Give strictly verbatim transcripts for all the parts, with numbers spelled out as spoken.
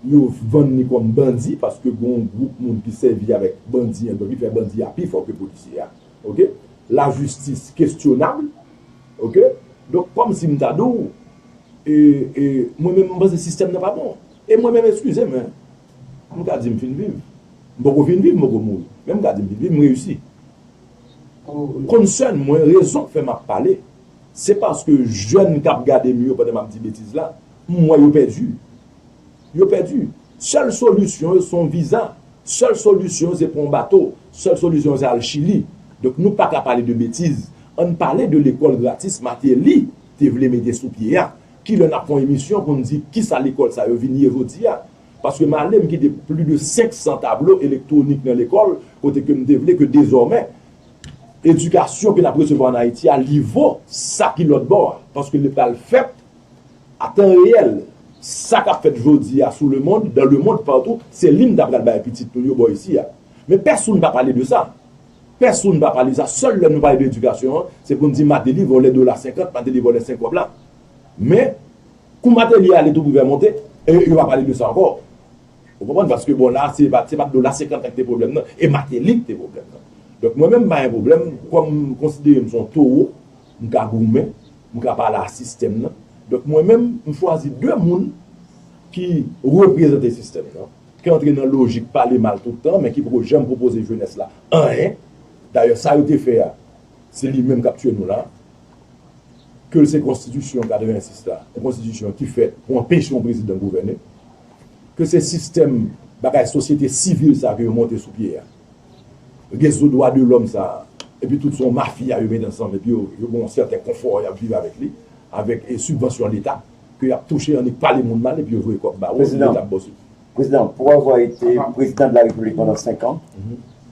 yo vann li kòm bandi, paske gen yon gwoup moun ki sèvi avèk bandi an, donk ki fè bandi a pi fò ke polisye a. Oke? Lajistis kestyonab. Oke? Donk, kòmsi m ta di w, e, e, mwen menm, m panse sistèm nan pa bon. E mwen menm, eskize m, en, m ka di m fin viv. M poko fin viv, m poko mouri. Men m ka di m fin viv, m reyisi. Konsèn mwen, rezon k fè m ap pale, se paske jèn k ap gade m yo pandan m ap di betiz la, m wè yo pèdi. Yo pèdi. Sèl solisyon yo se yon viza. Sèl solisyon yo se pran yon bato. Sèl solisyon yo se al Chili. Donk, nou pa ka pale de betiz. Ann pale de lekòl gratis Martelly te vle mete sou pye a. Kilè n ap fè yon emisyon pou n di kisa lekòl sa yo vin ye jodi a? Paske m ale, m kite plis de senk san tablo elektwonik nan lekòl, kote ke m te vle ke dezòmè edikasyon ke n ap resevwa ann Ayiti a, li vo sa ki lòt bò a. Paske li pral fèt a tan reyèl. Sa k ap fèt jodi a sou lemonn, dans le monde, partout, se li n ta pral bay pitit nou yo bò isi a. Men pèsonn pa pale de sa. Pèsonn pa pale de sa. Sèl lè nou pale de edikasyon an, se pou n di Martelly vòlè dola senkant, Martelly vòlè senk kòb la. Men, kou Martelly ale tou pou fè monte, e yo pa pale de sa ankò. Ou konprann? Paske, bon, la, se pa, se pa dola senkant la ki te pwoblèm nan, e Martelly ki te pwoblèm nan. Donk, mwen menm, m pa gen pwoblèm, kòm m konsidere m se yon towo, m ka goumen, m ka pale a sistèm nan. Donk, mwen menm, m chwazi de moun ki reprezante sistèm nan, ki antre nan lojik pale mal tout tan, men ki poko janm pwopoze jenès la anyen. Dayè, sa yo te fè a, se li menm k ap tiye nou la. Ke l se konstitisyon katrevensis la, yon konstitisyon ki fèt pou anpeche yon prezidan gouvène, ke se sistèm bagay sosyete sivil sa ke yo monte sou pye a, rezo dwa de lòm sa a, epi tout se yon mafya yo mete ansanm, epi yo, yo gen yon sèten konfò y ap viv avèk li, avèk, e, sibvansyon Leta, ke y ap touche annik pale moun mal, epi yo voye kòb ba ou, epi Leta ap bòs ou. Prezidan, pour avoir été président de la République pendant cinq ans,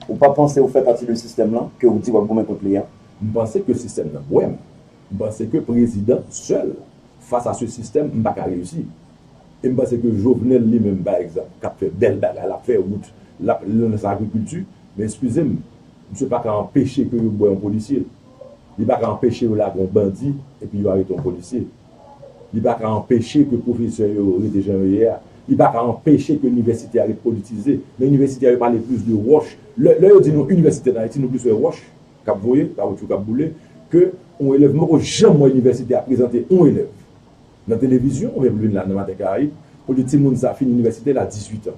ou pa panse ou fè pati de sistèm lan, ke ou di w ap goumen kont li a? M panse ke sistèm nan bwè m. M panse ke prezidan sèl, fas a se sistèm, m pa ka reyisi. E m panse ke Jovenel li menm, pa egzanp, k ap fè bèl bagay, l ap fè wout, l ap lanse agrikilti, men eskize m, misye pa ka anpeche ke yo bwè yon polisye. Li pa ka anpeche yo lage yon bandi epi yo arete yon polisye. Li pa ka anpeche ke pwofesè yo rete jan yo ye a. Li pa ka anpeche ke inivèsite a ret politize. Men inivèsite a yo pale plis de wòch. Lè, lè yo di nou inivèsite ann Ayiti, nou plis wè wòch k ap voye, kawotchou k ap boule, ke yon elèv. M poko janm wè inivèsite a prezante yon elèv nan televizyon oubyen pou l vin la nan Maten Karayib, pou li timoun sa fin inivèsite l a dizuit an.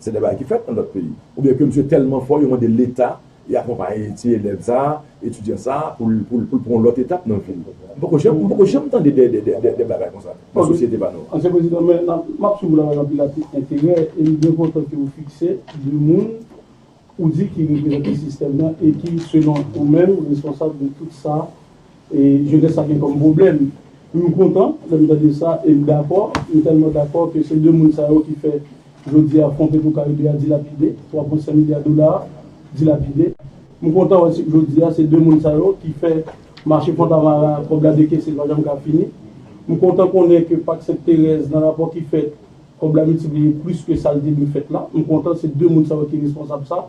Se de bagay ki fèt nan lòt peyi. Oubyen ke misye tèlman fò, yo mande Leta, e akonpaye ti elèv sa, etidyan sa, pou l, pou l, pou l pran yon lòt etap nan vi l. M poko janm, m poko janm tande de, de, de, de, de bagay konsa nan sosyete pa nou an. Ansyen prezidan, men n ap, m ap swiv w la avèk anpil ati-, enterè, e m byen kontan ke w fikse de moun ou di ki reprezante sistèm nan e ki, selon ou menm, responsab de tout sa, e jenès la gen kòm pwoblèm. M kontan lè m tande sa e m dakò, m tèlman dakò ke se de moun sa yo ki fè jodi a Fon Petro Caribe a dilapide, twa pwen senk milya dola dilapide. M kontan wè si jodi a se de moun sa yo ki fè mache Fontamara, kòb la dekese, l pa janm ka fini. M kontan konnen ke Pak Sent Terèz, nan rapò ki fèt, kòb la miltipliye plis ke sa l te dwe fèt la. M kontan se de moun sa yo ki responsab sa.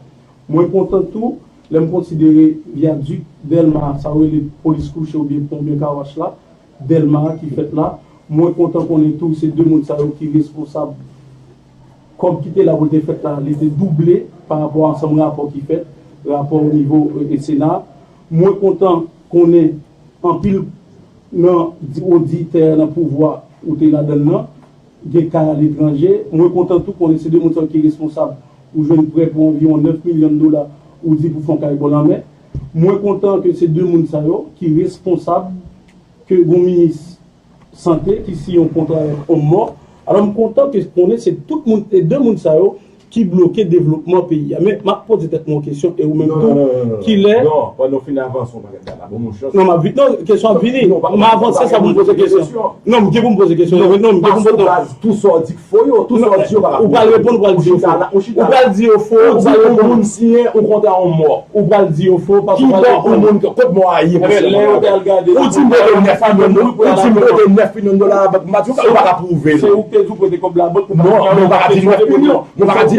Mwen kontan tou lè m konsidere vyadik Dèlma, sa yo rele Polis Kouche oubyen pon oubyen kawach la, Dèlma a ki fèt la. Mwen kontan konnen tou se de moun sa yo ki responsab kòb ki te la pou l te fèt la, li te double pa rapò a ansanm rapò ki fèt, rapò o nivo, e, e Sena. Mwen kontan konnen anpil nan di-, oditè nan pouvwa ou te ladan l nan, gen kay aletranje. Mwen kontan tou konnen se de moun sa yo ki responsab ou jwenn prè pou anviwon nèf milyon dola ou di pou fè yon kay bò lanmè. Mwen kontan ke se de moun sa yo ki responsab ke gon minis sante ki siyen yon kontra avèk on mò. Alò, m kontan ke konnen se tout moun, e de moun sa yo ki bloke devlopman peyi a. Men, m ap poze tèt mwen yon kesyon, e ou menm tou, kilè. Non, non, non, non, non. Non, pandan w fin avanse yon pakèt bagay, ban m yon chans. Non, m ap vin, non, kesyon ap vini. M avanse sa pou m poze kesyon. Non, m gen pou m poze kesyon. Non, m gen pou m poze. Tou sa w di k fo yo, tou sa w di yo pa ka pwouve. Ou pral reponn, ou pral di yo fo. Ou pral di yo fo, ou pral reponn. Ou di yon moun siyen yon kontra on mò. Ou pral di yo fo, paske ou pral reponn. Ki bò yon moun, kot mò a ye pou siyen yon kontra? Ou di m prete nèf milyon dola, ou di m prete nèf milyon dola a bank, m pa di w pa ka pwouve l. Se ou ki te di w prete kòb la bank, ou pa ka di nèf milyon. Mwen pa ka di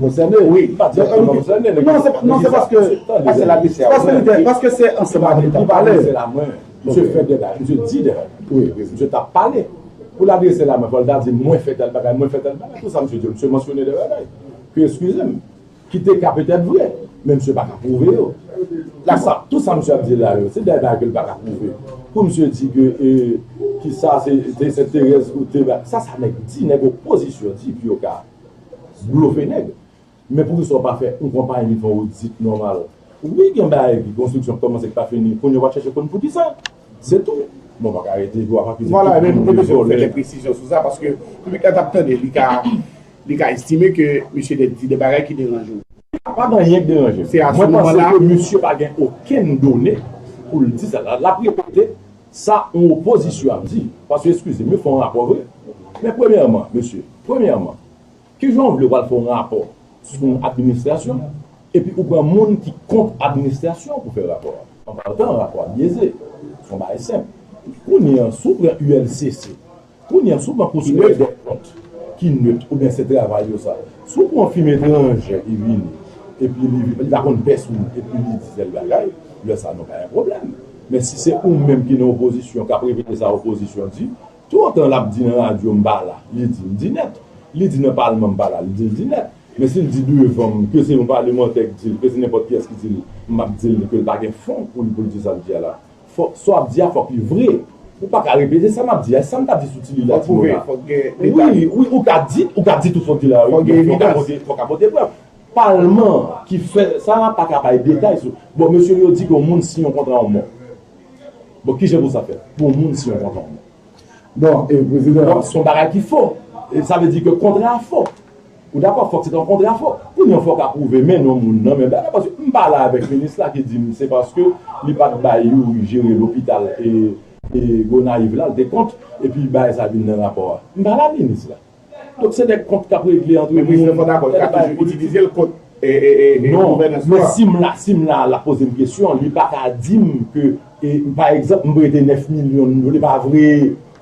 konsène. Wi. Pa direktèman konsène, non, se pa, non, se paske, paske se ansanm avè li t ap pale. Misye fè deba, misye di deba. Wi, wi. Misye t ap pale. Pou l adrese la men, fò l ta di, mwen fè tèl bagay, mwen fè tèl bagay. Tout sa misye di, misye mansyone de bagay. Ke, eskize m, ki te ka petèt vre, men misye pa ka pwouve yo. Tout sa, tout sa misye ap di la yo, se de bagay ke l pa ka pwouve. Pou misye di ke, e, ki sa, se, se Sent Terèz ou te, sa, sa nèg di, nèg opozisyon di, pou yo ka blofe nèg. Men poukisa w pa fè yon konpayi vin fè yon odit nòmal? Wi, gen bagay ki konstriksyon k kòmanse k pa fini, kounye a w ap chèche konn poukisa. Se tou. Bon, pa ka rete epi w ap akize tout moun de vòlè. Vwala, e menm, e menm fè kèk presizyon sou sa, paske piblik la t ap tande, li ka, li ka estime ke misye te di de bagay ki deranje w. Pa gen anyen k deranje m. Mwen panse ke misye pa gen okenn done pou l di sa. L ap repete sa yon opozisyon ap di. Paske, eskize m, yo fè yon rapò vre. Men premyèman, mesye, premyèman, kijan w vle w al fè yon rapò sou yon administrasyon, epi ou pran moun ki kont administrasyon pou fè rapò a? An partan, rapò a byeze. Se yon bagay senp. Kounye a, si w pran U L C C, kounye a, si w pran Cour supérieure des comptes, ki nèt, oubyen se travay yo sa. Si w pran yon fim etranjè ki vini, epi li, li pa konn pèsonn, epi li di tèl bagay, lè sa nou pa gen pwoblèm. Men si se ou menm ki nan opozisyon k ap repete sa opozisyon di, toutotan l ap di nan radyo m pa la, li di m di nèt. Li di nan palman m pa la, li di l di nèt. Men si l di devan m ke se yon palemantè k di l, ke se nenpòt kiyès ki di l, m ap di l ke l pa gen fon pou li, pou l di sa l di a la. Fòk, sa w ap di a, fòk li vre. Ou pa ka repete sa m ap di a. Sa m t ap di sou ti li la, ti mo la. Wi, wi, ou ka di, ou ka di tout sa w di la, wi. Men fòk w ka pote, fòk w ka pote prèv. Palman ki fè sa a pa ka bay detay sou. Bon, mesye yo di ke yon moun siyen yon kontra yon mò. Bon, kijan pou sa fèt? Pou yon moun siyen yon kontra yon mò. Bon, e, prezidan. Donk, se yon bagay ki fo. E sa vle di ke kontra a fo. Ou dakò, fòk se te yon kontra fo. Kounye a, fòk a pwouve men non moun nan, men bagay, paske m pale avèk minis la ki di m se paske li pa t bay Youri jere lopital e, e Gonayiv la, l te kont, epi bagay sa vin nan rapò a. M pale a minis la. Donk, se de kont k ap regle ant moun. Men prezidan Fò dakò, li ka toujou itilize l kont, e, e, e, e gouvènans la. Non, men si m la, si m la, l ap poze m kesyon, li pa ka di m ke, e, pa egzanp, m prete nèf milyon dola, li pa vre.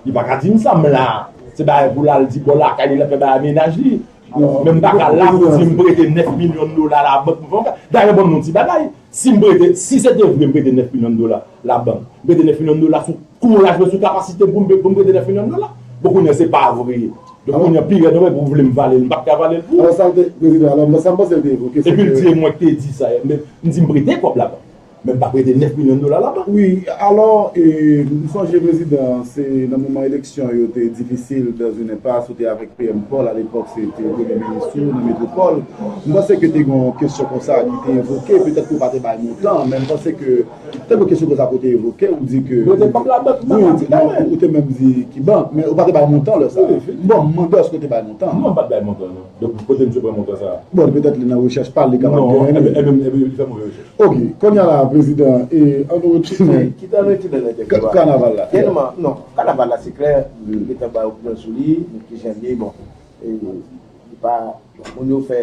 Li pa ka di m sa, m la. Se bagay pou l al di bò lakay li, l ap fè bagay a mennaj li. Men m pa ka la pou di m prete nèf milyon dola labank pou fè yon ka. Dayè, ban m yon ti bagay. Si m prete, si se te vre m prete nèf milyon dola labank, m prete nèf milyon dola sou kouraj mwen, sou kapasite m pou m, pou m prete nèf milyon dola. Bon, kounye a se pa vre. Donk, kounye a pi rèd anpil pou w vle m vale l, m p ap ka vale l pou ou. Alò, sa te, prezidan, alò, sa m panse l te evoke, se ke. Epi l di e mwen k te di sa, men m di m prete kòb labank. Men m pa prete nèf milyon dola labank. Wi, alò, e, m sonje, prezidan, se nan moman eleksyon yo te difisil, dans une impasse, ou te avèk P M Paul, alepòk se te premye minis ou nan metwopòl. M panse ke te gen yon kesyon konsa ki te evoke, petèt ke w pa te bay montan, men m panse ke te gen yon kesyon konsa ke w te evoke, ou di ke. Yo te kòb labank, m pa ka di la, men. Ou te menm di ki bank, men ou pa te bay montan lè sa. Wi, wi. Bon, m mande èske w te bay montan. Non, m pa t bay montan, non. Donk, kote misye pran montan sa a? Bon, petèt li nan rechèch pa l, li kapab gen. Non, ebyen, ebyen, ebyen, li fè move rechèch. Ok, kounye a la, prezidan, e an nou retounen. Kite, kite an retounen nan entèvyou a. Kanaval la. Dènyèman, non, kanaval la, se klè, m gentan bay opinyon sou li, men kijan l ye, bon, e, li pa, bon, moun yo fè,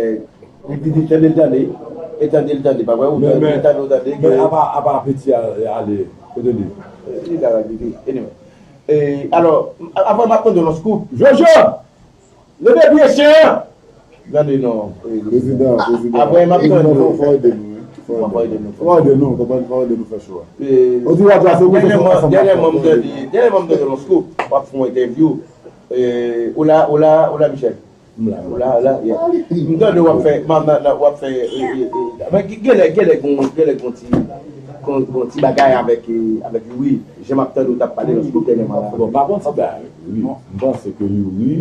li di tande l tande, e tande l tande, pa vre, ou tande l tande, ou tande. Men apa, apa piti a ale, kote li? Li ka rive, anyway. E, alò, apre m ap tande yon scoop. Jojo! Leve pye chen an! Tande non. Prezidan, prezidan. Apre m ap tande. Fò ede nou, wi. Fò ede nou. Fò ede nou, konprann, fò ede nou fè cho a. Ou di radyo a se ou, se ansanm. Dènyèman m tande, dènyèman m tande yon scoop, w ap fè yon entèvyou. E, ou la, ou la, ou la, Michel? M la, m la. Ou la, ou la, yeah. M tande w ap fè, w ap fè, e, e, e, men genlè, genlè gon, genlè gon ti, gon, gon ti bagay avèk, e, avèk Youri. Jan m ap tande w t ap pale nan scoop dènyèman la. Bon, pa gon ti bagay avèk Youri. M panse ke Youri,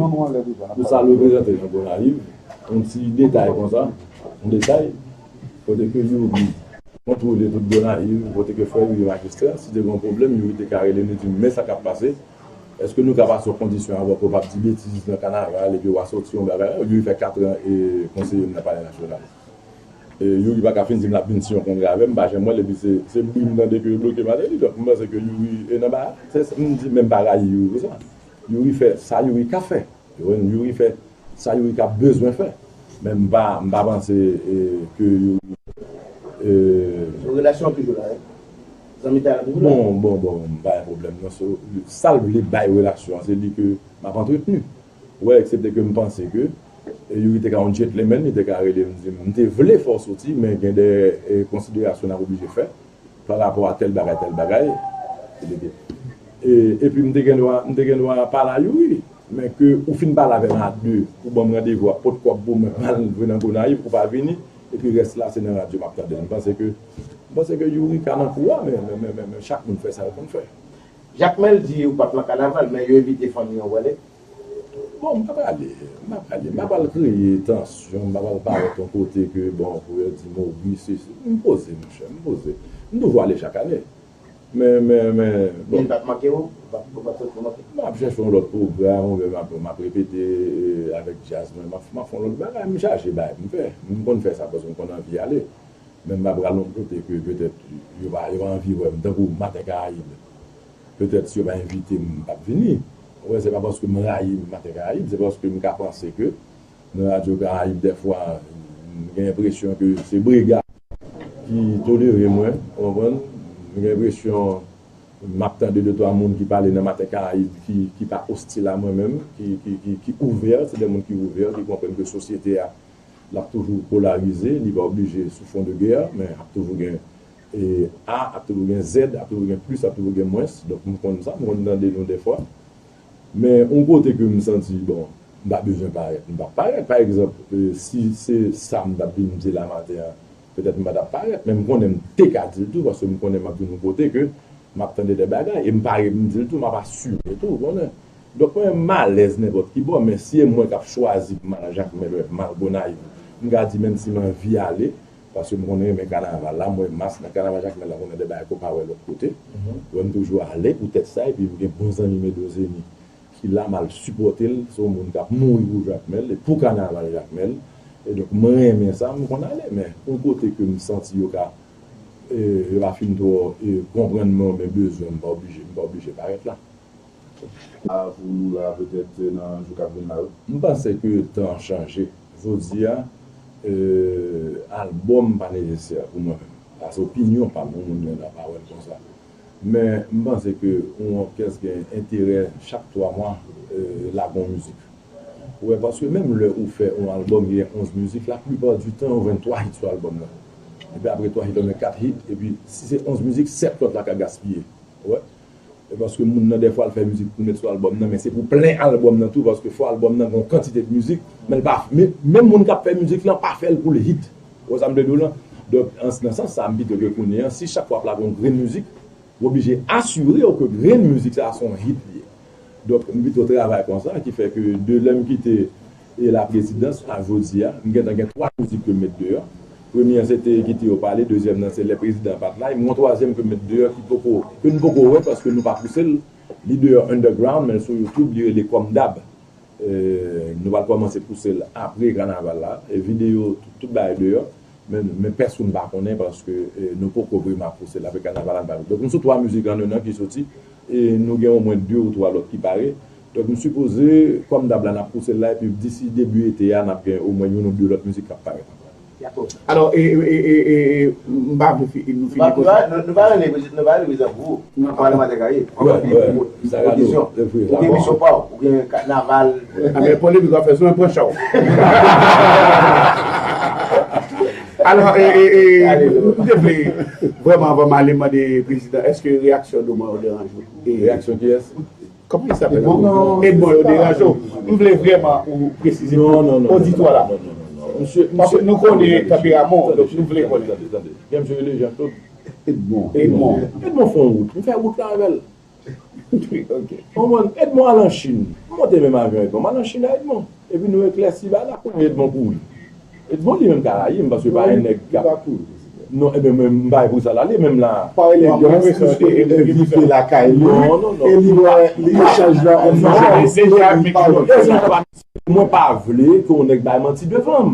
pou sa l reprezante nan Gonayiv, yon ti detay konsa, yon detay, kote ke Youri kontwole tout Gonayiv, kote ke frè Youri majistra, si te gen yon pwoblèm, Youri te ka rele nou di m, men sa k ap pase, èske nou ka pase yon kondisyon avè w pou w p ap di betiz nan kanaval, epi w a soti yon bagay, Youri fè katran e konseye m nan Palè Nasyonal. E, Youri pa ka fin di m l ap vin siyen yon kontra avè m, m pa janm wè l, epi se, se bri m tande ke yo bloke Martelly. Donk, m panse ke Youri, e nan ba, se, se, m di, men m pa rayi Youri pou sa. Youri fè sa Youri ka fè. Ou konprann? Youri fè sa Youri ka bezwen fè. Men m pa, m pa panse, e, ke Youri, e. Relasyon an toujou la, wi. Zanmitay la toujou la. Bon, bon, bon, m pa gen pwoblèm, non. Se, sa l vle bay relasyon an, se li ke m ap antreteni. Wè, eksepte ke m panse ke, e, Youri te ka yon gentleman, li te ka rele m, di m, m te vle fè w soti, men gen de, e, konsiderasyon n ap oblije fè pa rapò a tèl bagay, tèl bagay. E, epi m te gen dwa, m te gen dwa pale a Youri, men ke ou fin pale avè m a de, ou ban m randevou, ap pot kòb pou mwen, m al jwe nan Gonayiv, ou pa vini, epi rès la se nan radyo m ap tande l. M panse ke, m panse ke Youri ka nan kou a, men, men, men, men, men chak moun fè sa l konn fè. Jakmèl di ou p ap nan kanaval, men yo envite fanmi an w ale. Bon, m pa prale, m pa prale, m pa pral kreye tansyon, m pa pral parèt yon kote ke, bon, pou yo di m, o wi, se, se, m poze, monchè, m poze. M toujou ale chak ane. Men, men, men, bon. Men l p ap manke w? Ou p ap, ou p ap soti manke? M ap chèche yon lòt pwogram, oubyen m ap, m ap repete, e, avèk djaz mwen, m ap, m ap fè yon lòt bagay, m chache bagay pou m fè. M konn fè sa paske m konn anvi ale. Men m pa pral yon kote ke petèt yo pa, yo pa anvi wè m, tankou Maten Karayib. Petèt si yo pa envite m, m p ap vini. Ou wè, se pa paske m rayi Maten Karayib, se paske m ka panse ke nan Radyo Karayib, dèfwa, m gen enpresyon ke se brega ki tolere mwen, ou konprann? M gen enpresyon m ap tande de twa moun ki pale nan Maten Karayib ki, ki pa ostil a mwen menm, ki, ki, ki, ki ouvè, se de moun ki ouvè, ki konprann ke sosyete a, l ap toujou polarize, li pa oblije sou fon de gè, men ap toujou gen, e, A, ap toujou gen Z, ap toujou gen plis, ap toujou gen mwens. Donk, m konn sa, m konn tande nou dèfwa. Men, yon kote ke m santi, bon, m pa bezwen parèt, m p ap parèt. Pa egzanp, e, si se sa m t ap vin di la maten an, petèt m pa t ap parèt, men m konnen m te ka di l tou, paske m konnen m ap vin yon kote ke m ap tande de bagay, e m pare pou m di l tou, m ap asime tou, ou konnen. Donk, mwen, m alèz nenpòt ki bò, men si e mwen k ap chwazi pou m al Jakmèl, m al Gonayiv, m ka di, menm si m anvi ale, paske m konn renmen kanaval la, mwen, mas nan kanaval Jakmèl la, konnen de bagay ke w pa wè lòt kote. Wè, m toujou ale poutèt sa, epi m gen bon zanmi m Edo Zeni, ki la, m al sipòte l, se yon moun k ap mouri pou Jakmèl, e pou kanaval Jakmèl. E donk, mwen renmen sa, m konn ale, men yon kote ke m santi yo ka, e, yo pa fin twò, e, konprann mwen, oubyen bezwen, m pa oblije, m pa oblije parèt la. A, pou nou la, petèt, nan jou k ap vin la, wi. M panse ke tan an chanje. Jodi a, e, albòm pa nesesè pou mwen menm. Sa se opinyon pa m, yon moun gen dwa pa wè l konsa. Men, m panse ke yon òkès gen enterè chak twa mwa, e, lage yon mizik. Ou wè, paske menm lè ou fè yon albòm ki gen onz mizik, laplipa di tan, ou jwenn twa hit sou albòm nan. Epi apre twa hit, ou jwenn kat hit, epi si se onz mizik, sèt lòt la ka gaspiye. Ou wè? E paske moun nan, dèfwa, l fè mizik pou l met sou albòm nan, men se pou plen albòm nan tou, paske fò albòm nan gen yon kantite de mizik, men l pa, men, menm moun k ap fè mizik lan pa fè l pou l hit. Ou wè sa m vle di w lan? Donk, an, nan sans sa, m pito ke kounye a, si chak fwa w ap lage yon grenn mizik, w oblije asire w ke grenn mizik sa a se yon hit li ye. Donk, m pito travay konsa, ki fè ke de lè m kite e la prezidans a jodi a, m gentan gen twa mizik ke m met deyò. Premye an se te Kite yo pale, dezyèm nan se Lè prezidan an pa t la, e m gen yon twazyèm ke m met deyò ki poko, ke n poko wè paske nou pa pouse l. Li deyò underground, men l sou YouTube, li rele Kòm Dab. E, nou pral kòmanse pouse l apre kanaval la. E videyo, tout, tout bagay deyò. Men, men pèsonn pa konnen paske, e, nou poko vrèman pouse l apre kanaval la. Donk, nou sou twa mizik an nan ki soti. E nou gen omwen de ou twa lòt ki pare. Donk, m sipoze, kòm dab la, n ap pouse l la, epi disi debi ete a, n ap gen omwen youn ou de lòt mizik k ap parèt ankò. Dakò. Alò, e, e, e, e, e, m pa vle fi-, nou fini konsa. Nou pa, nou, nou pa rele, nou pa rele prezidan pou ou. Non, pa rele Maten Karayib. Wè, wè. Sa ka kesyon. Ou gen misyon pa w, ou gen kanaval. A, men polemik w ap fè sou mwen, pran chay w. Alò, e, e, e, m te vle, vrèman, anvan m ale, mande prezidan, èske reyaksyon Doma yo deranje w? E, reyaksyon kiyès? Kòman li apèl? Edmond. Edmond, yo deranje w? M vle vrèman ou presize pou oditwa la. Non, non, non, non, non, non. Misye, paske misye, nou konnen tanperaman w, donk nou vle konnen. Tande, tande, tande. Gen misye rele Jean Claude. Edmond. Edmond. Edmond fè yon wout. M fè wout la avè l. Ok. Konprann? Edmond al an Chin. M monte menm avyon Edmond. M al an Chin a Edmond. Epi nou eklèsi bagay la, kounye a Edmond kouri. Edmond li menm ka rayi m, paske pa yon nèg k ap. Non, ebyen, mwen, m pa pou sa la, li menm la. Pa rele Edmond, se evite lakay li. Non, non, non. E li wè, li echanj la, non, non, non, non, non, non, non, mwen pa vle ke yon nèg bay manti devan m.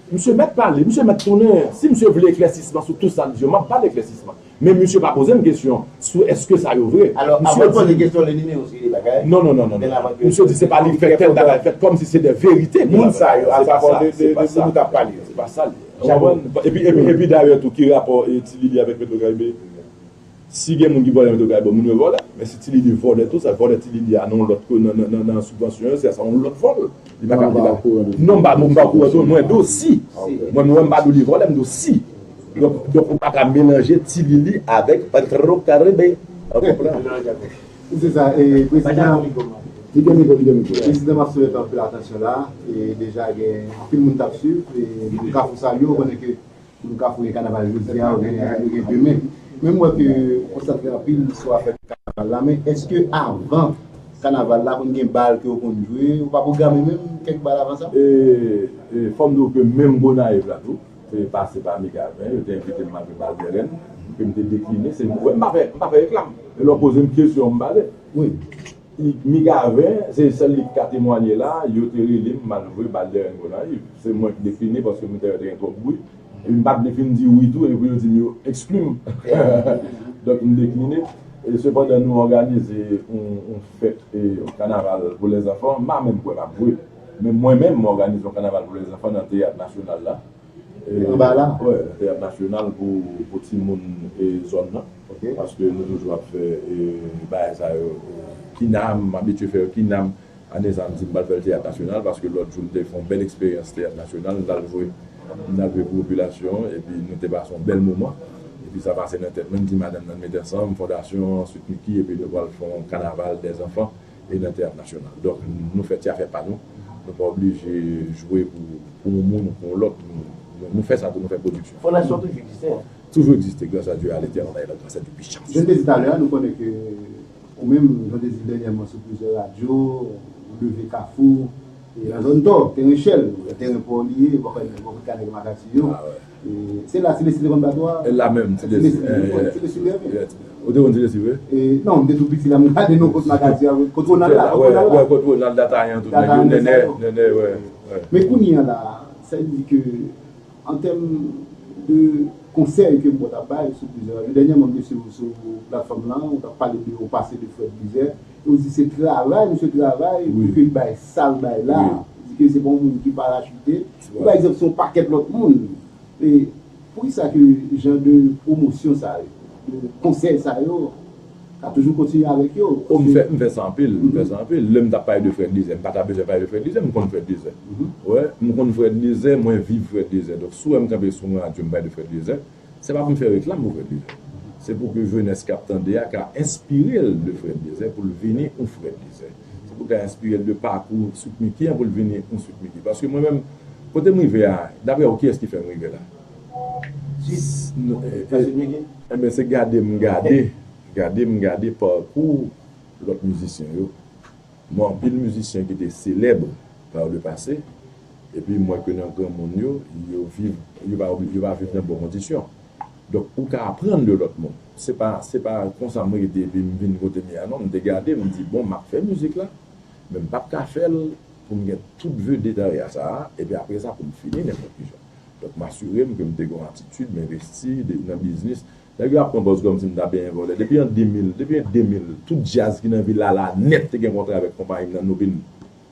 Misye mèt pale, misye mèt tounen. Si misye vle eklèsisman sou tout sa l di yo, m ap ba l eklèsisman. Men misye pa poze m kesyon sou èske sa yo vre. Alò, avan l poze kesyon, le nimewo sou li bagay. Non, non, non, non, non. Misye di se pa li fè tèl bagay fèt, kòmsi se de verite ke l ap fè. Moun sa yo, a sa fò de, de, de moun ou t ap pale. Se pa sa l ye. Ou konprann? Epi, epi, epi dayè tou, ki rapò, e, Ti Lili avèk Metro Caribe? Si gen moun ki vòlè Metro Caribe, bon, moun yo vòlè. Men si Ti Lili vòlè tou, sa vòlè Ti Lili a nan yon lòt ko-, nan, nan, nan, nan sibvansyon yo, se sa yon lòt vòl. Li pa ka, li pa. Non, m pa, m pa okouran tou, mwen di w si. Mwen, mwen, m pa di w li vòlè, m di w si. Donk, donk, ou pa ka melanje Ti Lili avèk Petro Caribe. Ou konprann? Se sa, e, prezidan, li gen mikwo, li gen mikwo. Prezidan, m ap souleve anpil atansyon la, e deja gen anpil moun k ap swiv, e moun Kafou salye w, konnen ke moun Kafou gen kanaval jodi a, ou gen, ou gen demen. Men m wè ke ou konsantre anpil sou afè kanaval la, men èske avan Kanaval la konn gen bal ke yo konn jwe, ou pa pwograme menm kèk bal avan sa? E, e, fò m di w ke menm Gonayiv la tou, te pase pa Migaven, yo te envite m al jwe bal dè rèn, ke m te dekline, se, wè, m pa fè, m pa fè reklam. E lè w poze m kesyon, m pale. Wi. Migaven, se sèl li ki ka temwanye la, yo te rele m, m al jwe bal dè rèn Gonayiv. Se mwen ki dekline paske m te wè te gen twòp bri. Epi m pa t vle fin di wi tou, epi yo di m yo ekskli m. Donk, m dekline. E sepandan, nou òganize yon, yon fèt, e, yon kanaval pou lèzanfan. M pa menm kwè m ap jwe. Men mwen menm, m òganize yon kanaval pou lèzanfan nan Teyat Nasyonal la. E, anba la? Wè, nan Teyat Nasyonal pou, pou timoun e zòn nan. Ok. Paske nou toujou ap fè, e, bagay sa yo, e, Kinam, m abitye fè yo Kinam. Ane sa a, m di m pral fè l Teyat Nasyonal, paske lòt jou m te fè yon bèl eksperyans Teyat Nasyonal, m t al jwe, m t al jwe pou popilasyon, epi nou te pase yon bèl moman. Epi sa pase nan tèt mwen, m di madanm nan, mete ansanm, fondasyon, Sweet Micky, epi nou pral fè yon kanaval dè zanfan, e nan Teyat Nasyonal. Donk, nou fè ti afè pa nou, nou pa oblije jwe pou, pou yon moun ou pou yon lòt, nou, nou, nou fè sa tou, nou fè pwodiksyon. Fondasyon toujou egziste, hein? Toujou egziste, grâce à Dieu, à l'Éternel, grâce à Dieu, puissance. Jan m te di talè a, nou konnen ke ou menm, jan w te di dènyèman sou plizyè radyo, ou leve Kafou, e nan zòn Tò, teren Shell, teren pa w li ye, bò kote, bò kote kanèg Makati yo. Ah, wè. E se la Ti Lesi te konn bat ou a? E la menm, Ti Lesi. Ti Lesi, eh, ou konn Ti Lesi byen? Eh, ou te konn Ti Lesi, vre? E, non, m te tou piti la, m gade non kot Makati a, kot Ronald la, kot Ronald la. Wè, wè, kot Ronald, Datayan, tout nèg yo, Nènè, Nènè, wè, wè. Men kounye a la, sa vle di ke an tèm de konsèy ke m pral bay sou Plizer Radio, dènyèman, m te swiv ou sou platfòm lan, ou t ap pale de yon pase de Fred Plizer, e ou di se travay, misye travay, pou ke l bay sa l bay la. Ou di ke se pa yon moun ki parachite. Ou, pa egzanp, se yon pakèt lòt moun. E poukisa ke jan de pwomosyon sa yo, de konsèy sa yo, ka toujou kontinye avèk yo. Oh, m fè, m fè sa anpil, m fè sa anpil. Lè m t ap pale de Fred Plizer, m pa ta bezwen pale de Fred Plizer, m konn Fred Plizer. Wè, m konn Fred Plizer, mwen viv Fred Plizer. Donk, si w wè m kanpe sou yon radyo, m pale de Fred Plizer, se pa pou m fè reklam pou Fred Plizer. Se pou ke jenès k ap tande a ka enspire l de Fred Plizer, pou l vini yon Fred Plizer. Se pou l ka enspire l de pakou Sweet Micky an, pou l vini yon Sweet Micky. Paske mwen menm, kote m rive a, daprè w, kiyès ki fè m rive la? Sweet. Non, eh, Sweet Micky? Enben, se gade m gade, gade m gade pakou lòt mizisyen yo. M wè anpil mizisyen ki te selèb par le passé, epi m wè ke nan granmoun yo, yo viv, yo pa, yo pa viv nan bon kondisyon. Donk, ou ka aprann de lòt moun. Se pa, se pa konsa m rete epi m vin kote m ye a, non. M te gade, m di, bon, m ap fè mizik la, men m p ap ka fè l pou m gen tout vedetari sa a, epi apre sa pou m fini nenpòt ki jan. Donk, m asire m ke m te gen yon atitid, m envesti de, nan biznis. Nèg yo ap pran pòz kòmsi m ta benyen vòlè. Depi an de mil, depi an de mil, tout djaz ki nan vil la, la nèt te gen kontra avèk konpayi m nan Nopin.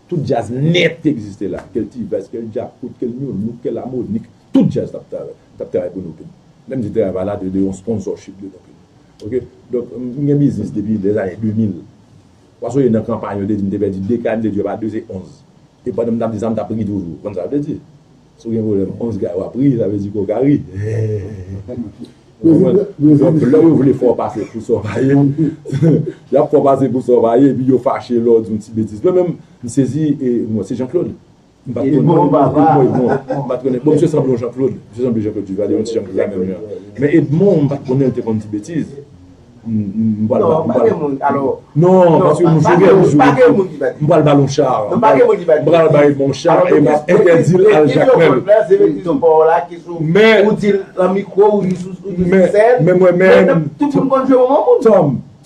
Tout djaz nèt ki egziste la. Kèl T-Vice, kèl Djakout, kèl Nu Look, kèl Harmonik. Tout djaz t ap travay, t ap travay pou Nopin. Lè m di travay pa la, te de yon sponsorship de Nopin. Ok? Donk, m gen biznis depi lèzane de mil. W a sonje nan kanpay, yo te di m te pèdi de kay, m te di yo pa de, se onz. E pandan m t ap di sa, m t ap ri toujou. Ou konn sa yo te di? Si w gen pwoblèm, onz kay w ap ri, sa vle di ke w ka ri. Ou konprann? Donk, lè yo vle fè w pase pou sa w pa ye, y ap fè w pase pou sa w pa ye, epi yo fache lè w di yon ti betiz. Mwen menm, m sezi, e, mwen, se Jean Claude. M pa t konnen. Edmond, papa. Edmond, Edmond. M pa t konnen. Bon, misye sanble yon Jean Claude. Misye sanble Jean Claude Duvalier, yon ti Jean Claude la menm jan. Men Edmond, m pa t konnen l te konn ti betiz. M, m, m pral ba, m pral. Non, pa gen moun, alò. Non, paske m jwe, m jwe. M pral ba l yon cha. M pral ba Edmond yon cha e m ap entèdi l al Jakmèl. Men, men mwen menm, Tom,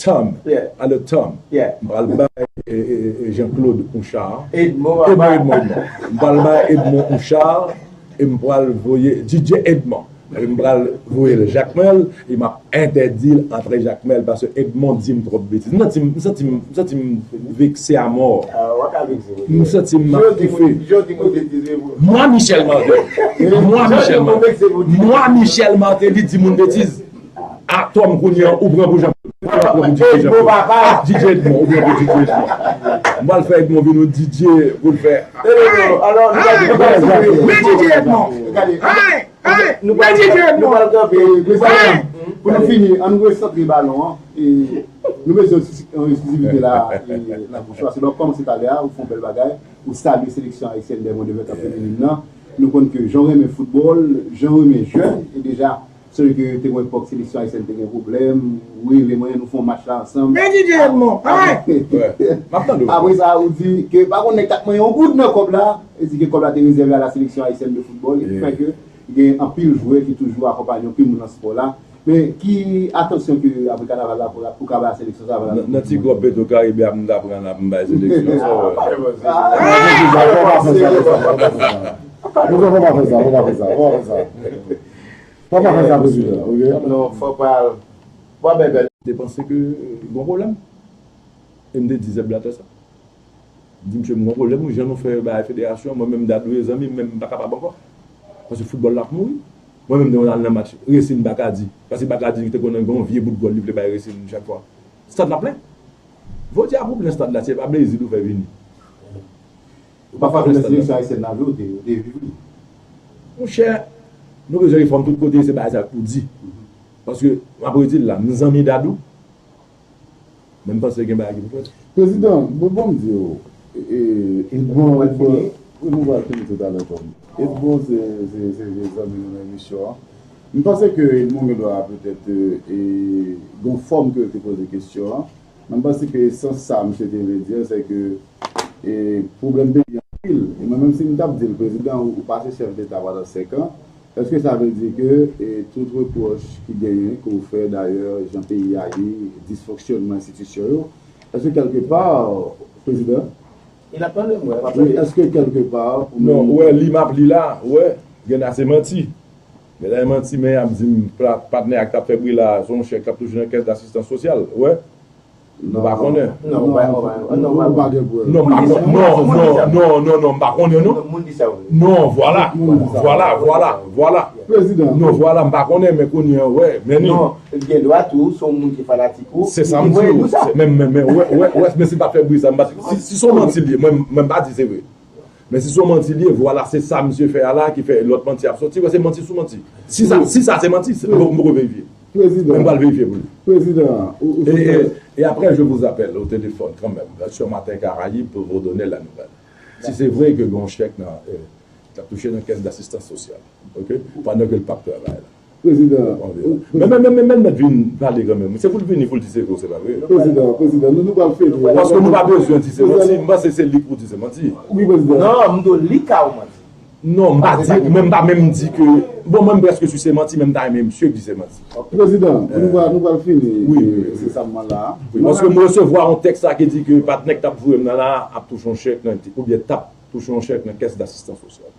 Tom, alò Tom, m pral ba, e, e, e, Jean Claude yon cha. Edmond, Edmond, Edmond. M pral ba Edmond yon cha e m pral voye D J Edmond. Epi m pral voye l Jakmèl, e m ap entèdi l antre Jakmèl, paske Edmond di m twòp betiz. M santi m, m santi m, m santi m vekse amò. Ah, w ap ka vekse, wi. M santi m ap toufe. Jan w di moun betiz, wi, wi. Moi, Michel Martelly. Moi, Michel Martelly. Moi, Michel Martelly di moun betiz. Ah, Tom, kounye a, ou pran pou Jean, ou pran pou D J Jean Claude. Ah, D J Edmond, ou pran pou D J Edmond. M pral fè Edmond vin yon D J pou l fè. Alò, nou pral, men D J Edmond. Gade, nou pral, nou pral kanpe. Pou nou fini, ann nou resantre balon an. E, nou bezwen yon eksklisivite la, e, nan bouch ou. Se donk, kòm se talè a, ou fè yon bèl bagay, ou salye seleksyon ayisyèn dè mond de vent an feminin nan. Nou konn ke jan w renmen foutbòl, jan w renmen jèn, e deja, Se vre ke te gen epòk seleksyon ayisyèn te gen pwoblèm, ou rele mwen, nou fè yon match la ansanm. Men D J Edmond, ay! Wè. M ap tande w. Apre sa, ou di ke pa konn nèg t ap manyen yon goud nan kòb la, e di ke kòb la te rezève a la sélection haïtienne de football, e ki fè ke gen anpil jwè ki toujou akonpanye anpil moun nan spò la. Men ki atansyon ke apre kanaval la pou, pou ka bay seleksyon sa? Nan, nan ti kòb Petro Caribe a m ta pran la pou m bay seleksyon sa, wè. Mesye, fò pa fè sa, fò pa fè sa, fò pa fè sa, fò pa fè sa. Fò pa fè sa, prezidan, oke? Non, fò pa. Bon, bèbè. Te panse ke gon pwoblèm. E m te di Zèb Blatè sa. M di, "Mesye, m gon pwoblèm, wi, jan nou fè bagay federasyon an, mwen menm Dadou e zanmi m, men m pa kapab ankò. Paske foutbòl la ap mouri." Mwen menm, demen al nan match, Racing Bacardie. Paske Bacardie te konnen gen yon vye bout gòl li vle bay Racing chak fwa. Stad la plen. Jodi a pou plen stad la, se pa Brezil ou fè vini. Ou pa favè seleksyon ayisyèn la vre, ou te, ou te viv li. Monchè, nou bezwen refòm tout kote, se bagay sa pou di. Paske, m ap redi l la, m zanmi Dadou, men m panse gen bagay ki pou fèt. Prezidan, bon, bon, m di w, e, e, Edmond, Edmond, wi, nou va fini toutalè, kòm. Edmond, se, se, se vye zanmi nou nan emisyon an. M panse ke Edmond gen dwa petèt, e, e, gon fòm ke l te poze kesyon an. Men m panse ke esans sa misye te vle di a, se ke, e, pwoblèm peyi an anpil. E mwen, menm si m t ap di l, prezidan, ou, ou pase chèf deta pandan senk an, èske sa vle di ke, e, tout repwòch ki genyen, ke w fè dayè, jan peyi a ye, disfonksyonman enstitisyon yo, èske kèlkepa, prezidan, wi, èske kèlkepa, ou menm, non, ou wè, li m ap li la, ou wè, gen ase manti. Gen lè manti, men y ap di m, pa-, patnè a k t ap fè bri la, se yon chèk k ap touche nan kès dasistans sosyal, ou wè. Nou pa konnen. Non, ou pa, ou pa, non, ou pa, ou pa gen prèv. Non, m pa konnen. Non, non, non, non, non, m pa konnen, non. Non, moun di sa vre. Non, vwala. Moun di sa vre. Vwala, vwala, vwala. Prezidan. Non, vwala, m pa konnen, men kounye a, wè, men ni. Non, gen dwa tou, se yon moun ki fanatik ou. Se sa m di w. Men, men, men, wè, wè, wè, men si l pa t fè bri sa, m pa t, si, si se yon manti l ye, mwen, mwen m pa di se vre. Men si se yon manti li ye, vwala, se sa misye fè a la ki fè lòt manti ap soti. Wè, se manti sou manti. Si sa, si sa se manti, se, m poko verifye. Prezidan. Men m pral verifye pou li. Prezidan, ou, ou e, e, e apre, je vous appelle au téléphone quand même, sur Matin Caraïbe, pour vous donner la nouvelle. Si se vre ke gen yon chèk nan, e, k ap touche nan kès dasistans sosyal, oke? Pandan ke l p ap travay la. Prezidan. Men, men, men, men, men, mèt vin pale kanmenm. Se pou l vini pou l di se vre ou se pa vre. Prezidan, prezidan, nou, nou pral fini. Paske nou pa bezwen di se manti. M panse se li k pou di se manti. Wi, prezidan. Non, m di w li ka w manti. Non, m pa di, men m pa menm di ke, bon, mwen m prèske si se manti, men m ta renmen misye k di se manti. Prezidan, nou pral, nou pral fini, wi, wi, wi, se sa m la. Wi, paske m resevwa yon tèks la ki di ke patnè k t ap voye m nan la ap touche yon chèk nan, oubyen t ap touche yon chèk nan kès dasistans sosyal.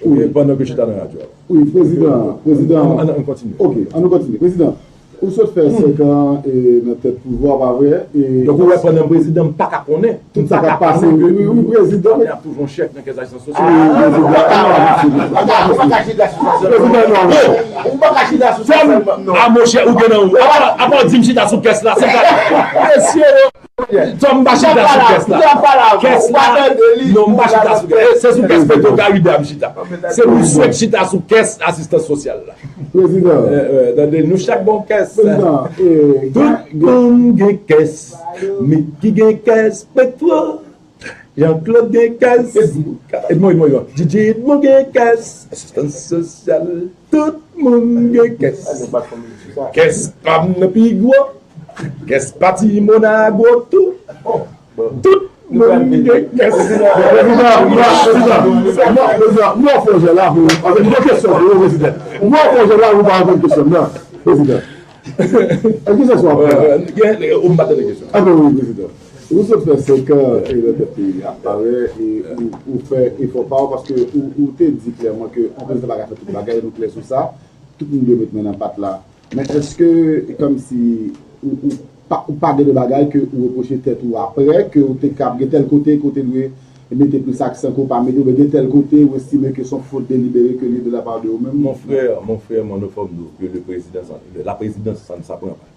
Wi. Pandan ke chita nan radyo a. Wi, prezidan, prezidan. Ann, ann, ann kontinye. Oke, ann nou kontinye. Prezidan, ou sot fè senk an, e, nan tèt pouvwa, pa vre? E donk, ou wè, pandan prezidan, m pa ka konnen. Tout sa k ap pase, wi, wi, prezidan. Ap touche yon chèk nan kès asistans sosyal. Wi, prezidan. Ou pa ka chita sou sa sèlman, non. Ou pa ka chita sou sa sèlman, non. A, monchè, ou gen nan ou. Apa, apa w di m chita sou kès la, se sa. Mesye yo. Tò, m pa chita sou kès la. Kès la. Non, m pa chita sou kès. Se sou kès Petro Caribe a m chita. Se misye k chita sou kès asistans sosyal la. Prezidan. Tande, nou chak gon kès. Tout moun gen kès. Micky gen kès Petro. Jean Claude gen kès. Edmond, Edmond, Edmond. Didye Edmond gen kès. Asistans sosyal. Tout moun gen kès. Kès pa m nan pi gwo. Kès pati Monago tou. Tout moun gen kès. Prezidan, prezidan, prezidan, mwen fè jè la pou, paske m gen kesyon pou ou, prezidan. Mwen fè jè la pou pa reponn kesyon m nan, prezidan. Èske se swa gen, ou m pa tande kesyon. Anben wi, prezidan. Ou sot fè senk an, e, nan tèt peyi a, pa vre, e ou, ou fè efò pa w, paske ou, ou te di klèman ke yon prezidan pa ka fè tout bagay, nou klè sou sa. Tout moun dwe met men nan pat la. Men èske, kòmsi, ou, ou pa, ou pa gen de bagay ke ou repwoche tèt ou apre, ke ou te kab gen tèl kote, kote dwe mete plis aksan ke w pa mete, oubyen gen tèl kote ou estime ke se yon fot delibere ke li de la part de ou menm? Mon frè, mon frè, mwen, nou fò m di w ke le président, ça, la présidence, ça ne s'apprend pas.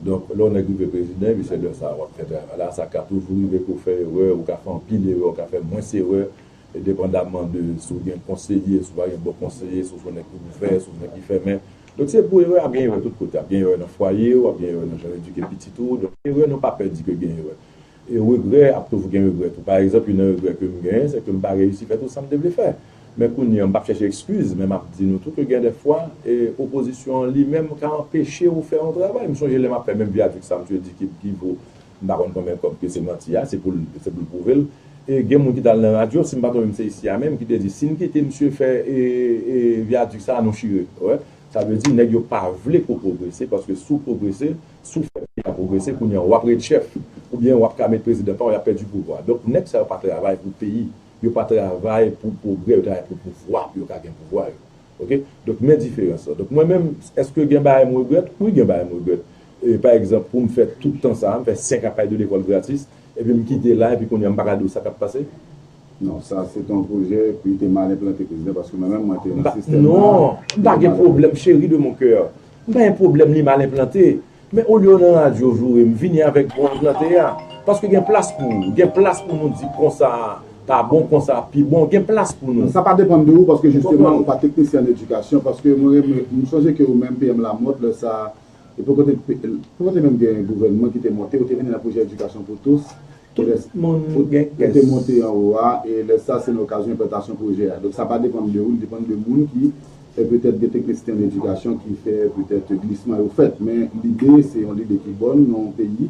Donk, lè yon nèg rive prezidan, epi se lè sa a w ap fè travay la, sa ka toujou rive ke w fè erè, ou ka fè anpil erè, ou ka fè mwens erè, e depandaman de si w gen konseye, si w pa gen bon konseye, si w se yon nèg ki ouvè, si w se yon nèg ki fèmen. Donk, se pou erè, ap gen erè tout kote, ap gen erè nan fwaye w, ap gen erè nan jan w edike pitit ou. Donk, erè, nou pa pè di ke gen erè. E regrè, ap toujou gen regrè tou. Pa egzanp, youn nan regrè ke m genyen, se ke m pa reyisi fè tout sa m te vle fè. Men kounye a, m p ap chèche ekskiz, men m ap di nou tou ke gen de fwa, e, opozisyon an li menm ka anpeche ou fè yon travay. M sonje lè m ap fè menm vyadik sa, m te di ki, ki vo, m pa konn konbyen kòb ke se manti a, se pou l, se pou l pwouve l. E gen moun ki t al nan radyo, si m pa twonpe m se isi a menm, ki te di, "Si n kite misye fè, e, e, vyadik sa a, nou chire." Wè, sa vle di, nèg yo pa vle ke w pwogrese, paske si w pwogrese, si w fè peyi a pwogrese, kounye a w ap ret chèf, oubyen w ap ka met prezidan pa w, y ap pèdi pouvwa. Donk, nèg sa yo pa travay pou peyi. Yo pa travay pou pwogrè, yo travay pou pouvwa, pou yo ka gen pouvwa yo. Oke? Donk, men diferans lan. Donk, mwen menm, èske gen bagay m regrèt? Wi, gen bagay m regrèt. E, pa egzanp, pou m fè tout tan sa a, m fè senk apay de lekòl gratis, epi m kite la, epi kounye a m pa ka di w sa k ap pase? Non, sa se te yon pwojè ki te mal enplante, prezidan, paske mwen menm, mwen te nan sistèm nan. Non, m pa gen pwoblèm, chéri de mon cœur. M pa gen pwoblèm li mal enplante. Men olye w nan radyo joure m, vini avèk bon enplante a. Paske gen plas pou ou. Gen plas pou nou di konsa pa bon, konsa pi bon. Gen plas pou nou. Sa pa depann de ou, paske jisteman, ou pa teknisyen an edikasyon, paske mwen renmen, m sonje ke ou menm, P M Lamothe, lè sa, e pou kote, pou kote menm gen gouvènman ki te monte, ou te vini nan pwojè Edikasyon pou tous. Tout moun gen kès. Ou te monte anwo a, e lè sa, se nan okazyon enplètasyon pwojè a. Donk, sa pa depann de ou, li depann de moun ki, e, petèt gen teknisyen an edikasyon ki fè petèt glisman yo fèt. Men lide, se yon lide ki bòn nan yon peyi.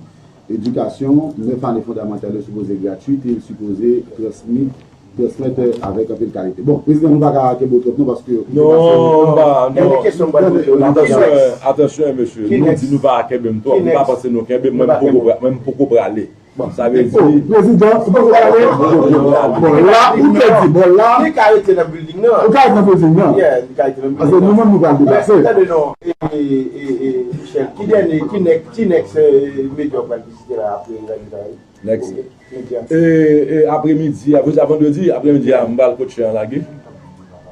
Edikasyon, nèf ane fondamantal yo sipoze gratwit e sipoze transmi, transmèt, e, avèk anpil kalite. Bon, prezidan, nou pa ka kenbe w twòp non, paske ou te pase yon tan. Non, m pa, non. Gen de kesyon m pral poze w la. Atansyon, atansyon, mesye. Nou di nou pa kenbe m twòp. M pa panse nou kenbe m, mwen m poko pra-, mwen m poko prale. Bon, sa vle di, oh, prezidan, ou poko prale? Bon, la, ou te di, bon, la. Li ka rete nan building nan. Ou ka rete nan building nan. Yeah, li ka rete nan building nan. Paske nou menm, nou pral deplase. Men, tande non, e, e, e, e, Michel, ki dènye, ki nèk, ki nèks, e, medya w pral vizite la apre Radyo Karayib? Nèks. Ok, medya. E, e, apremidi a, vre, sa vandredi, apremidi a, m pral kot Chen an lage.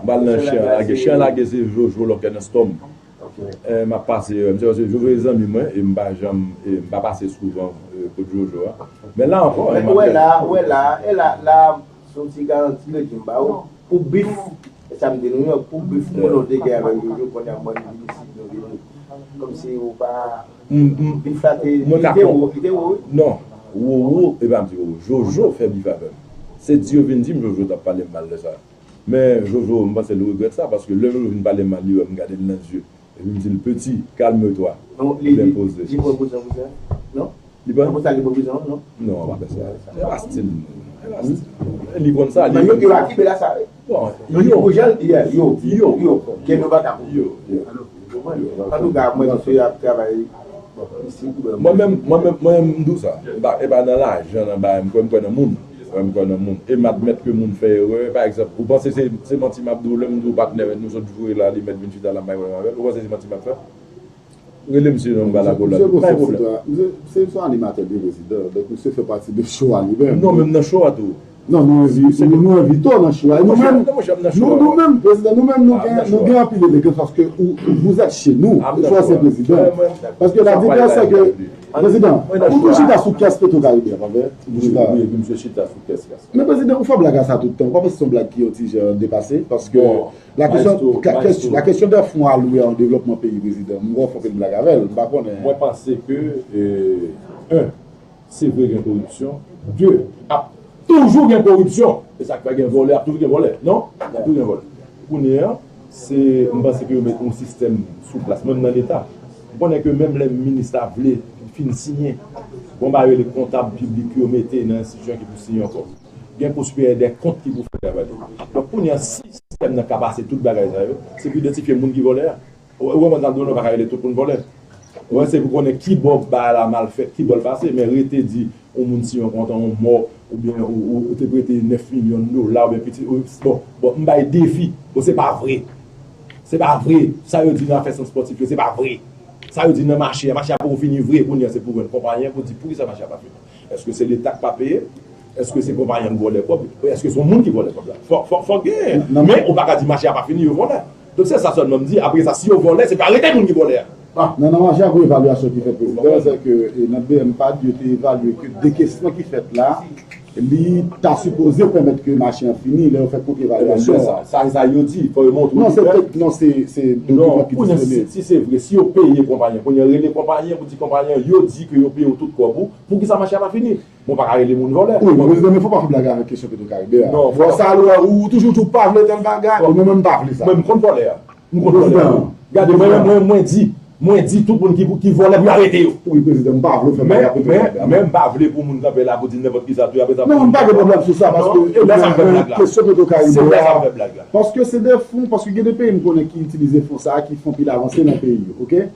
M pral nan Chen an lage. Chen an lage, se Jojo Lòkè nan Stòm. Ok. E, m ap pase, e, m se, se Jojo se zanmi mwen, e m pa janm, e m pa pase souvan, e, kot Jojo a. Men la ankò, e, m ap wè la, wè la, e la, la, se yon ti garanti ke m ba ou. Pou bif, e sa m di nou, pou bif, mwen nou te gen avèk Jojo, kounye a mwen vin isit, nou vin kòmsi ou pa, bif la te, li te wo, li te wo, wi. Non, wo, wo, e pa m di wo, Jojo fè bif avè m. Se di yo vin di m Jojo t ap pale m mal lè sa. Men Jojo, m panse l regrèt sa, paske lè Jojo vin pale m mal, li wè m gade l nan zye. Epi m di l, "Petit, calme-toi." Byen poze. Li pran poz sa, non? Li pran? Konsa li pran poz sa, non? Non, pa fè sa. E pa stil nou. E pa stil nou. Li konn sa, li konn sa. Yo, yo, yo, yo, yo, yo, yo, yo, yo, yo, yo, yo, yo, yo, yo, antouka, mwen, misye ap travay. Mwen menm, mwen menm, mwen menm, m di w sa. E pa, e pa nan lajan, nan bagay, m kwè, m kwè nan moun. Mwen, m kwè nan moun. E m admèt ke moun fè erè. Pa egzanp, ou panse se, se manti m ap di w lè m di w patnè nou sot joure la, li mèt vin chita la, m pa gen pwoblèm avè l? Ou panse se manti m ap fè? Rele misye non, m ba l akòl la. Misye gon sèt sit la. Misye, se yon animatè de prezidan. Donk, misye fè pati de show a li menm. Non, menm nan show a tou. Non, nou envi-, nou, nou envite w nan show a. E nou menm, nou, nou menm, prezidan, nou menm, nou gen, nou gen anpil elegans paske ou, vous êtes chez nous, ou chwazi prezidan. Paske la diferans se ke, prezidan, ou tou chita sou kès Petro Caribe, pa vre? Wi, wi, wi, misye chita sou kès la. Men prezidan, ou fè blag a sa tout tan. Ou pa panse se yon blag ki yon ti jan depase? Paske la kesyon, la kesyon de fon alwe a an devlòpman peyi, prezidan, m wè w fè anpil blag avè l, m pa konnen. Mwen panse ke, e, en, se vre gen koripsyon. De, ap toujou gen koripsyon. E sa k fè gen vòlè, ap toujou gen vòlè. Non? Ap toujou gen vòlè. Kounye a, se, m panse ke yo met yon sistèm sou plas, menm nan Leta. M konnen ke menm lè minis la vle fin siyen, gon bagay rele kontab piblik yo mete nan enstitisyon ki pou siyen ankò. Gen pou siperyè dè kont ki pou fè travay li. Donk, kounye a, si sistèm nan ka pase tout bagay sa yo, se pou idantifye moun ki vòlè a. Ou, ou konprann sa m di w, nou pa ka rele tout moun vòlè. Ou wè, se pou konnen ki bò bagay la mal fèt, ki bò l pase, men rete di yon moun siyen yon kontan, yon mò, oubyen ou, ou, ou te prete nèf milyon dola, oubyen piti, ou, bon, bon, m bay defi, bon, se pa vre. Se pa vre. Sa yo di nan afè sant spòtif yo, se pa vre. Sa yo di nan mache a, mache a poko fini vre, kounye a se pou jwenn konpayi an pou di poukisa mache a pa fini. Èske se Leta k pa peye? Èske se konpayi an k vòlè kòb? Èske se yon moun ki vòlè kòb la? Fò, fò, fò genyen. Men ou pa ka di mache a pa fini, yo vòlè. Donk se sa sèlman m di. Apre sa, si yo vòlè, se pou arete moun ki vòlè a. Nan, nan mache a, gon evalyasyon ki fèt, prezidan, se ke, e, nan B M pad, yo te evalye ke dekesman ki fèt la, Li ta sipoze pèmèt ke mache an fini lè yo fè kont evalyasyon an. Sa, sa yo di, fò yo montre yo fè. Non, se, non, se, se dokiman ki disponib. Si, si se vre, si yo peye konpayi an, kounye an rele konpayi an pou di konpayi an, yo di ke yo peye w tout kòb ou, poukisa mache a pa fini? Bon, pa ka rele moun vòlè. Wi, men prezidan, men fò pa fè blag avèk kesyon Petwokaribe a. Non, fò sa, ou, ou toujou di w pa vle tèl bagay, ou menm menm pa vle sa. Mwen, m konn vòlè a. M konn vòlè a. Gade, mwen, mwen, mwen di, mwen di tout moun ki, ki vòlè pou yo arete yo. Wi, prezidan, m pa vle fè blag avèk Petwokaribe a. Men, men m pa vle pou moun kanpe la pou di nenpòt ki sa tou, apre sa. Non, m pa gen pwoblèm sou sa, paske kesyon Petwokaribe a, paske se de fon, paske gen de peyi m konnen ki itilize fon sa a, ki fè anpil avanse nan peyi yo, oke?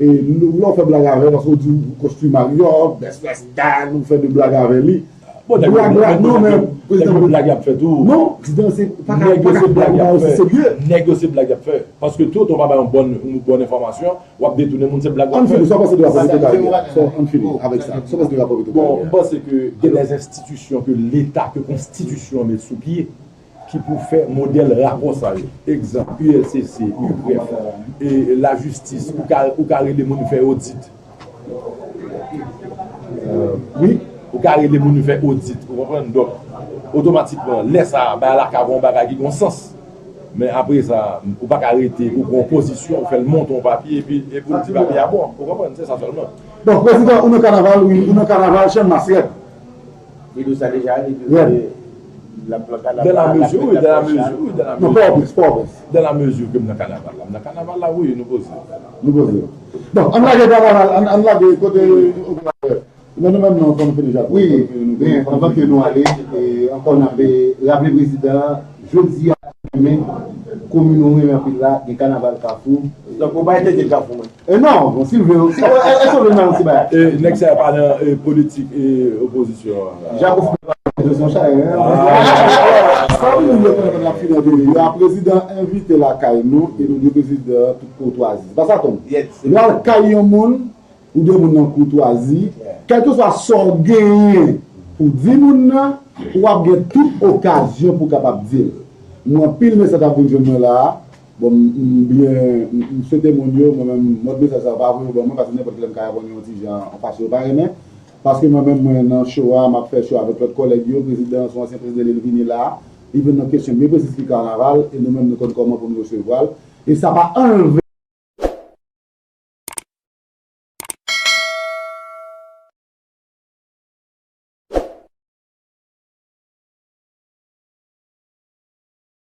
E nou, lè w fè blag avè l, paske w di w konstwi Marriott, Best Western, ou fè de blag avè li. Bon, nèg yo, blag la, non, men, prezidan, blag y ap fè tou. Non, prezidan, se pa ka, nèg yo pa ka, se blag y ap fè. Serye. Nèg yo, se blag y ap fè. Paske tou, ou pa bay yon bòn, yon bòn enfòmasyon, w ap detounen moun, se blag w ap fè. Ann fini, sa w panse de rapò Petwokaribe a? Ann fini avèk sa. Sa w panse de rapò Petwokaribe a? Bon, m panse ke gen de enstitisyon ke Leta, ke konstitisyon an met sou pye, ki pou fè modèl rapò sa yo. Egzanp, U L C C, U P R E F, e lajistis, ou ka, ou ka rele moun fè odit. Wi, ou ka rele moun fè odit, ou konprann? Donk, otomatikman, lè sa a, bagay la ka yon bagay ki gen sans. Men apre sa, ou pa ka rete, ou pran yon pozisyon, ou fè l monte yon papye, epi, epi ou di papye a bon, ou konprann? Se sa sèlman. Bon, prezidan, ou nan kanaval, wi, ou nan kanaval, Channmas rèd. Li di sa deja, li di l ap nan kanaval, l ap fè kanaval. Dans la mesure, wi, dans la mesure, wi, dans la mesure. Non, Pòtoprens, Pòtoprens. Dans la mesure ke m nan kanaval la. M nan kanaval la, wi, nou poze. Nou poze. Bon, ann lage kanaval, ann, ann lage kote. Men nou menm, non, fò nou fini deja. Wi, men anvan ke nou ale, e, ankò n ap, e, raple prezidan, jodi a, demen, komin ou renmen anpil la, gen kanaval Kafou. Donk, ou pa entèdi Kafou, mwen. E non, bon, si l vle, si, e, èske w vle nan yon ti bagay? E, nèg sa yo pa nan, e, politik, e, opozisyon an. Jako fè pa opozisyon sa, hein? Sa moun yo konn konn ap fini an vini. Yo a prezidan envite lakay nou, e nou di prezidan tout koutwazi. Se pa sa, Tom? Yes. Yo al kay yon moun, ou di moun nan koutwazi, kèlkeswa sa w genyen pou di moun nan, ou ap gen tout okazyon pou w kapab di l. Nou anpil mesaj ap vin jwenn mwen la a. Bon, m, m byen, m, m swete moun yo, mwen menm, mòd mesaj sa yo pa voye yo ban mwen, paske nenpòt kilè m ka reponn yo yon ti jan, yon fason yo pa renmen. Paske mwen menm, mwen nan show a, m ap fè show avèk lòt kòlèg yo, prezidan, se yon ansyen prezidan, li vini la, li vin nan kesyon, men prezidan kanaval, e nou menm, nou konn kòman pou nou resevwa l. E sa pa anlve